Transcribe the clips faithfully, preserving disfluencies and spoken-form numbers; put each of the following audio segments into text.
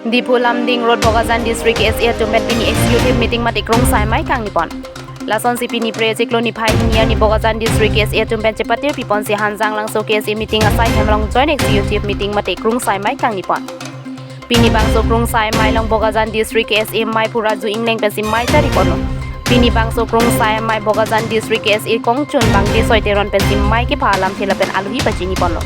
Diphu Lumding Road Bokajan District K S A atum pen pini executive meeting mate krungsai amei kangni pon. Lasonsi pini Phre chiklo niphai hini arni Bokajan District K S A atum pen chepatir piponsi Hanjanglangso K S A meeting asai hem along joint executive meeting mate krungsai amei kangni pon. Pini bangso krungsai amei along Bokajan District K S A meiphu Raju Engleng pensi amei chari ponlo. Pini bangso krungsai amei Bokajan District K S A kongchun bang Tisoi Teron pensi amei kepha alamthe lapen alohi pachini ponlo.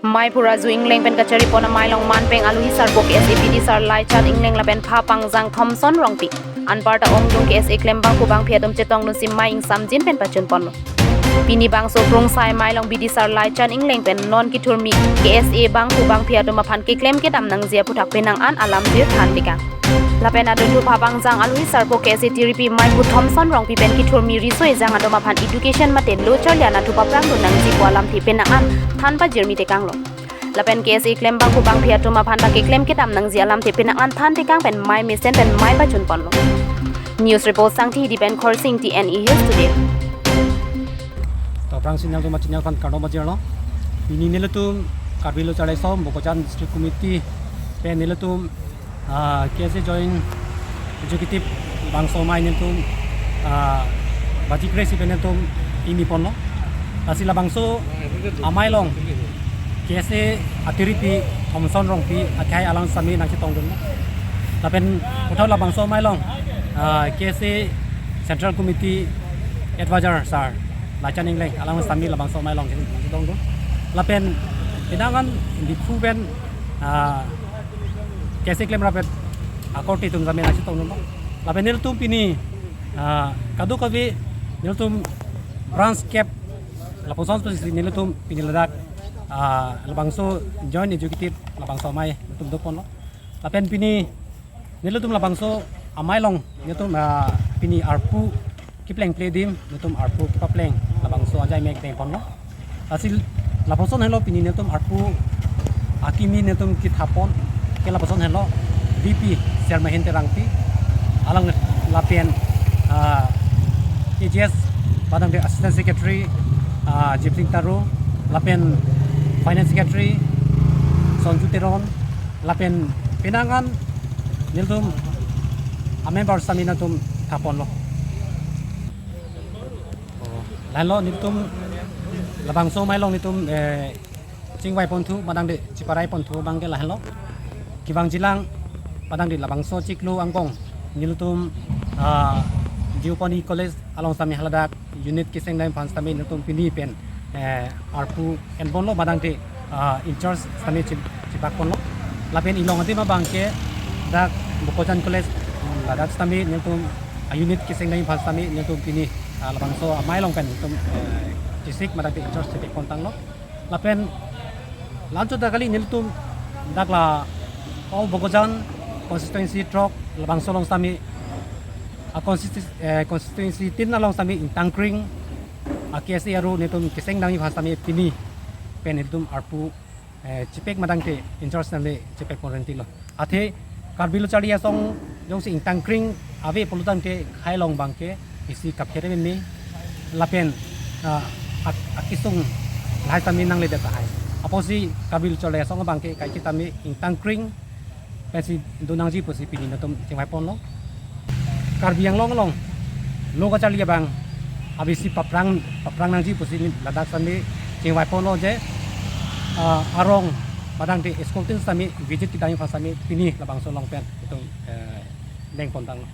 Meiphu Raju Engleng pen kachari pon amei along manpeng alohi sarpo K S A bidisar Laichan Engleng lapen pha pangjang Thomson Rongpi. Anparta ongdung K S A klembangphu bangphi atum chetongdunsi amei ingsamjin pen pachun ponlo. Pini bangso krungsai amei along bidisar Laichan Engleng pen non kethurmi K S A bangphu bangphi atum aphan keklem kedam nangji aphuthak penang an alamthe than tekang. Lapen adunthu pha pangjang alohi sarpo K S A tiripi meiphu Thomson Rongpi pen kethurmi riso ejang atum aphan education mate lo charli anatthu paprangdun nangji pu alamthe penang an than pajirmi tekanglo. Lapen K S A klembangphu bangphi atum aphan ta keklem kedam nangji alamthe penang an than tekang pen amei mesen pen amei pachun ponlo. News report Sangthi Hidi pen Khorsing T N E Hills Today. To aphrangsi nangtum channel aphan kardom pajirlo. Pini nelitum Karbi Lo Charli Asong Bokajan District Committee pen nelitum, ah, K S A Joint Executive bangso amei nelitum, ah, baji kre-isi pen nelitum ingni ponlo. Lasi labangso amei along K S A atiripi Thomson Rongpi akhai alang sitame nangchetongdun. Lapen puthot labangso amei along, ah, K S A Central Committee Advisor sir Laichan Engleng alang sitame labangso amei along nangchetongdun. Lapen penang an Diphu pen, ah, K S A klemrap akorte atum sitame nangchetongdun. Lapen nelitum pini, ah, kadokave nelitum branch kep lapuson pusi nelitum pini ladak, ah, labangso Joint Executive labangso amei nelitum do ponlo. Lapen pini nelitum labangso amei along nelitum, ah, pini arpu kepleng pledam, nelitum arpu kepapleng labangso ajai mek deng ponlo. Lasi lapuson helo pini nelitum arpu akimi nelitum kethap pon ke lapuson helo V P Sir Mahin Terangpi, alang lapen, ah, A G S padang de Assistant Secretary, ah, Jipsing Taro, lapen Finance Secretary Sonju Teron, lapen penang an nelitum amember sitame nelitum thap ponlo. Oh, lahenlo nelitum labangso amei along nelitum, eh, chingvai ponthu, madang de cheparai ponthu abangke lahenlo. Kevangjilang padang de labangso chiklo angbong nelitum, ah, Deopani College along sitame haladak unit keseng dam aphan sitame nelitum pini pen, eh, arpu en ponlo madang de, ah, in-charge sitame che-, chepak ponlo. Lapen ilong adim abangke dak Bokajan College, mm, ladak sitame nelitum, ah, unit keseng dam aphan sitame nelitum pini, ah, labangso amei along pen nelitum, eh, chesik madang de in-charge chepek pontanglo. Lapen la-anchot ta kali nelitum dak la all Bokajan constituency throk labangso along sitame a constitu-, eh, constituency tin along sitame ingtangkring a K S A aru nelitum keseng dam aphan sitame pini pen nelitum arpu, eh, chepek madang de in-charge sitame chepek pon renti lo. Athe Karbi Lo Charli Asong jongsi ingtangkring ave pulotangte khei along abangke isi kaphere meme lapen, ah, ak-, akesung lahai sitame nangledet tahai. Apotsi Karbi Lo Charli Asong abangke kaike sitame ingtangkring pensi do nangji pusi pini nelitum chingvai ponlo. Karbi Anglong along lo kacharli abang abisi paprang, paprang nangji pusi pini ladak sitame chingvai ponlo je, ah, arong padang de school tin sitame visit kedam aphan sitame pini labangso along pen itum, eh, deng pontanglo.